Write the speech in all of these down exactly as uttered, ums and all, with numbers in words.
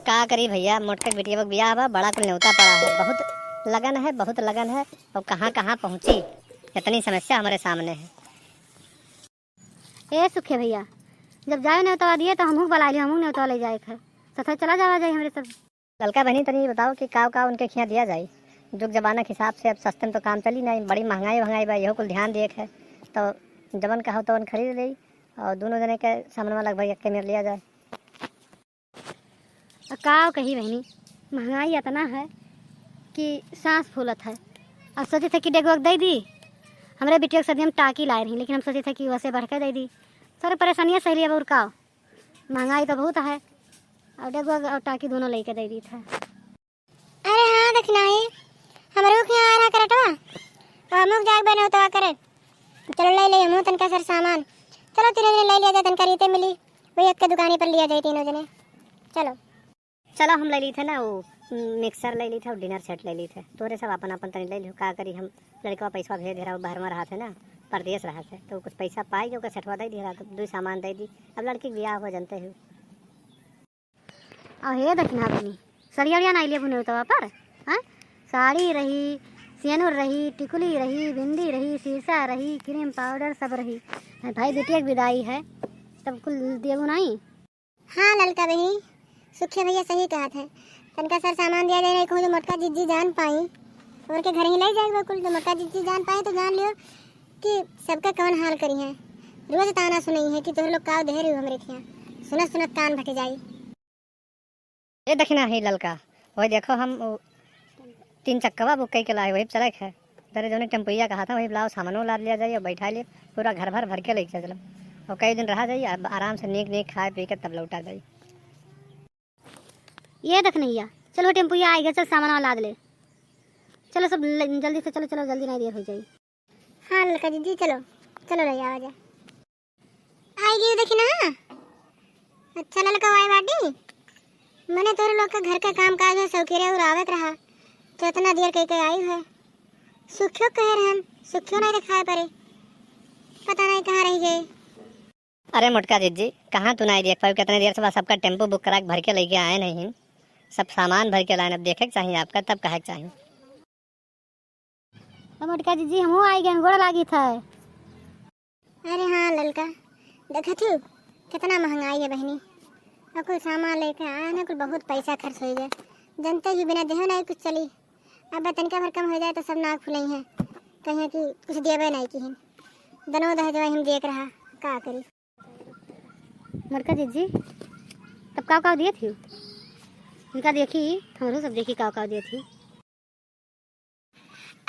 का करी भइया, मोटका के बिटिया के बियाह बा, बड़ा कुल नेवता पड़ा है, बहुत लगन है, बहुत लगन है। अब कहाँ कहाँ पहुँची, इतनी समस्या हमरे सामने है। ए सुखे भइया, जब जाए नेवतवा दिए तो हमहू के बुलाइ लियो, हमहू के नेवतवा लइ जाए के है। सथे चला जावा जाई हमरे सब। ललका बहिनी, तनी बताओ कि काव काव उनके खियाँ दिया जाई? जुग जमाना के हिसाब से अब सस्ते में तो काम चली नाहीं, बड़ी महँगाई वहँगाई बा, इहो कुल ध्यान दिए के है। तो जवन कहो तवन खरीद लेई और दुनो जने के सामनवा लगभग एक्के मेर लिया जाए। अब काव कही बहिनी, महँगाई इतना है कि साँस फूलत है। अब सोचित है कि डेगवा के दइ दी, हमरे बिटिया के शादी हम टाकी लाए रही, लेकिन हम सोचित है कि वसे बढ़ के दइ दी। सारे परेशानियाँ सह लिया और काव। महँगाई तो बहुत है, और डेगवा और टाकी दुनो लइके दइ दीत है। अरे हाँ, दखिनाही, हमरो के यहाँ आ रहा करटवा, और हमहू के जाए बने होतवा करे। चलो, लइ ले हमहू तनका सर सामान। चलो, तीनों जने लइ लिया जाए, तनका रीते मिली, वही एक के दुकानी पर लिया जाए तीनों जने। चलो। चलो, हम लइ लीथे ना, वो मिक्सर लइ लीथे और डिनर सेट लइ लीथे। तोरे सब अपन अपन तनी लइ लियो, का करी, हम लड़कवा पैसा भेज दे रहा, बाहर में रहा थे ना, परदेस रहा थे, तो कुछ पैसा पाई जो ओकर सेटवा दइ दिया, तो दुई सामान दइ दी। अब लड़की के बियाह हो, जानते हो। और हे दखिना बहिनी, सड़िया उड़िया नाहीं लेबू नेवतवा पर, हाँ? साड़ी रही, सेनुर रही, टिकुली रही, बिंदी रही, शीशा रही, क्रीम पाउडर सब रही। भाई बिटिया के विदाई है, तब कुल देबू नाहीं? हाँ ललका बहिनी, सुखिया भइया सही कहत है। तनका सर सामान दिया जाए, नाहीं कहूँ जो मोटका जिज्जी जान पाई, उनके घर ही लइ जाए बा कुल। जो मोटका जिज्जी जान पाई तो जान लियो कि सबका कवन हाल करी है। रोज ताना सुनइहैं कि तोहरे लोग काव देहे रही हमरे खियाँ। सुनत सुनत कान भटि जाई। ए दखिना ही ललका, वही देखो हम उ तीन चक्कवा बुक कइके लाए, वही चले के है। तरे जौने टेम्पुइया कहा था, वही लाओ, सामानो लाद लिया जाई और बैठा लिए, पूरा घर भर भर के लइके चलो। और कई दिन रहा जाई, अब आराम से नीक नीक खाए पी के तब लौटा जाई। ये दखिनहिया, चलो टेम्पुइया आइ गया, चल सामानवा लाद ले। चलो सब ल-, जल्दी से चलो, चलो जल्दी नाहीं देर होइ जाई। हाँ ललका जिज्जी, चलो, चलो लइ आवा जाए। आइ गई दखिना। अच्छा ललका आइ बाटी। मने तोरे लोग के घर के काम काज में सौकेरे और आवत रहा, तो इतना देर कइके आई है। सुखियो कहे रहन, सुखियो नाहीं देखाए परे, पता नाहीं कहाँ रहि गए। अरे मोटका जिज्जी, कहाँ तू नाहीं देख पाई? कितने देर से बस सबका टेम्पू बुक करा के भर के लइके आए नहीं, सब सामान भर के लाए। अब देखे के चाहिए आपका, तब कहे के चाहिए। ए मोटका जिज्जी, हमहू आइ गए, गोड़ लागित है। अरे हाँ ललका, देखत हू कितना महँगाई है बहिनी। और कुल सामान लइके आए हैं, कुल बहुत पैसा खर्च होइ गए। जनते ही बिना देहे नाहीं कुछ चली। अब तनिका भर कम होइ जाए तो सब नाक फुलइहैं, कहिहैं कि कुछ देबे नाहीं किहिन। दनो दहेजवा हम देख रहा, का करी। मोटका जिज्जी, तब काव काव दिए थी? इनका देखी, हमरो सब देखी काव काव दिए थी।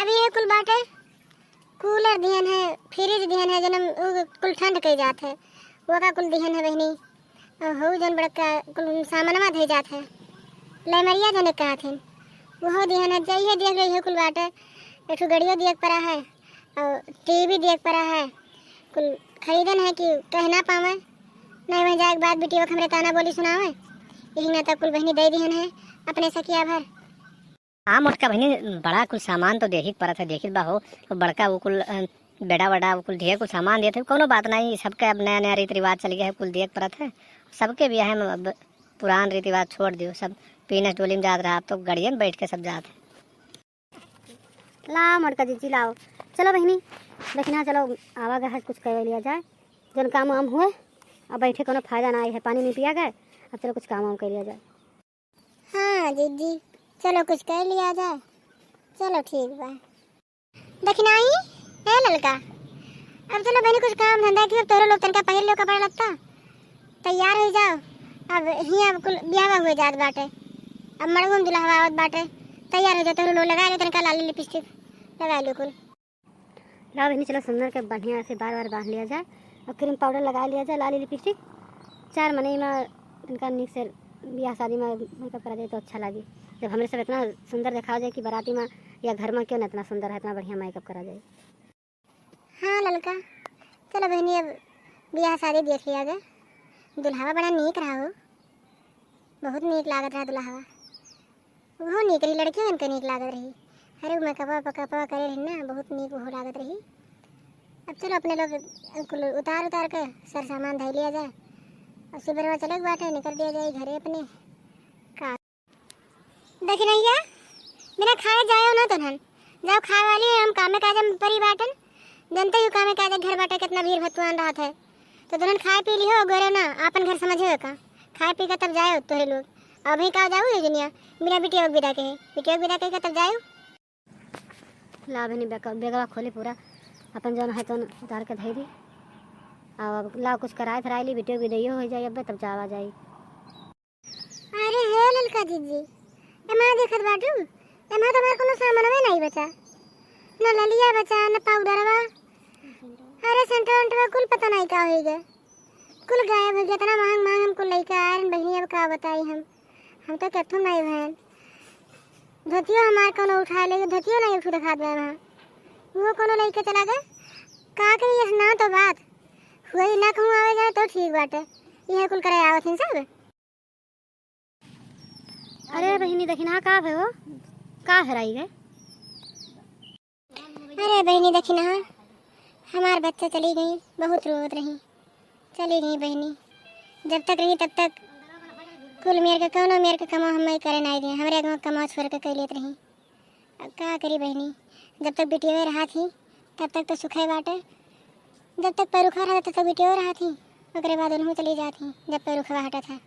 अब ये कुल बाटे, कूलर दिहन है, फ्रिज दिहन है, जनम उ कुल ठंड कइ जात है, वो का कुल दिहन है बहिनी। और हऊ जौन बड़का कुल सामानवा धइ जात है, लैमरिया जौने कहत हन, उहो दिहन है। जइहे देख रही हो कुल बाटे, एक ठो गड़ियो दिए के परा है और टीवी दिए के परा है। कुल खरीदन है कि कह ना पावे, नाहीं वहीं जाए के बाद बिटिया के हमरे ताना बोली सुनावे। यही ना तो कुल बहिनी दे दिहन है अपने सखिया भर। हाँ मोटका बहिनी, बड़ा कुल सामान तो देही के परत है, देखित बा हो, वो बड़का वो कुल, अ, बेड़ा वड़ा वो कुल ढेर कुल सामान देत है, कौनो बात नाहीं, सबके अब नया नया रीति रिवाज चल गया है, कुल देख परत है, सबके बियाह में अब पुरान रीति रिवाज छोड़ दियो, सब पीनस डोली में जात रहा, अब तो गड़ियन बैठ के सब जात है। लाओ मोटका जिज्जी लाओ, चलो बहिनी, दखिना चलो, आवा गए है, कुछ कइ लिया जाए, जौन काम वाम हुए, अब बैठे कौनो फायदा नाहीं है, पानी नाहीं पिया गए, अब चलो कुछ काम वाम कइ लिया जाए। हाँ जिज्जी, चलो कुछ कइ लिया जाए। चलो ठीक बा। दखिनाही, ए ललका, अब चलो बहिनी कुछ काम धंधा की, अब तोहरो लोग तनका पहिर लियो कपड़ा लत्ता, तैयार होइ जाओ। अब हियाँ अब कुल बियाहवा हुए जात बाटे, अब मड़गो में दुल्हवा आवत बाटे, तैयार होइ जाओ, तोहरो लोग लगाइ लियो तनका लाली लिपस्टिक, लगाइ लियो कुल। लाओ बहिनी, चलो सुंदर के बढ़िया से बार बार बांध लिया जाए और क्रीम पाउडर लगाइ लिया जाए, लाली लिपस्टिक। चार मनई में इनका नीक से बियाह शादी में मेकअप करा जाए तो अच्छा लागी। जब हमरे सब इतना सुंदर देखावा जाए कि बाराती में या घर में क्यों ना इतना सुंदर है, इतना बढ़िया मेकअप करा जाए। हाँ ललका, चलो बहिनी, अब बियाह शादी देख लिया जाए। दुल्हावा बड़ा नीक रहा हो, बहुत नीक लागत रहा दुल्हावा। उहो नीक रही, लड़कियों इनके नीक लागत रही। अरे, उ मेकअपवा पकअपवा करे रही ना, बहुत नीक उहो लागत रही। अब चलो, अपने लोग कुल उतार उतार के सर सामान धइ लिया जाए और सुबह में चले के बाटे, निकल दिया जाए घरे अपने। का दखिनैया, बिना खाए जायो ना तोहन। जाओ खाए वाली है, हम कामे काजे में परी बाटन। जनते ही कामे काजे घर बाटे, कितना भीड़ भतुआन रहत है। तो तोहन खाए पी लिहो, गोरे ना, आपन घर समझे हो का? खाए पी के तब जायो तोहरे लोग। अभी का जाऊ ये दुनिया, बिना बिटिया के विदा के है। बिटिया के विदा के तब जायो। ला बहिनी, बेग-, बेगवा खोली पूरा, अपन जौन है तौन उतार के धई दी। अब ला कुछ कराए धराए ली, बिटिया के विदाइयो हो जाई, अब्बे तब जावा जाई। अरे हे ललका जीजी, एमा देखत बाटू, एमा तो हमार कोनो सामानवे नहीं बचा, न ललिया बचा, न पाउडरवा, अरे सेंटवा वेंटवा कुल पता नहीं का होई गए, कुल गायब हो गया। इतना महंग महंग हम कुल लइका आए रहन बहिनी, अब का बताई हम, हम तो कथू नहीं भैन। धोतियो हमार कोनो उठा ले, धोतियो नहीं उठू दिखात बा वहाँ, वो कोनो लइके चला गए। का कही, ये ना तो बात हुई, ना कहूँ आवे जाए तो ठीक बाटे, यह कुल करे आवत हैं सब। अरे बहिनी, देखी ना, का भय हो? का हेराई गए? अरे बहिनी, देखी ना, हमार बच्चा चली गई, बहुत रोवत रही, चली गई बहिनी। जब तक रही तब तक कुल मेर के, कौनो मेर के कमाओ हम नहीं करे नहीं दिए, हमरे आगे कमाओ छोड़ के कह लेत रही। अब का करी बहिनी, जब तक बिटिया रहा थी तब तक तो सुखै बाटे, जब तक पैरुखा रहा तब तक बिटिया रहा थी, ओकरे बाद उनहू चली जात ही जब पैरुखा हटा था।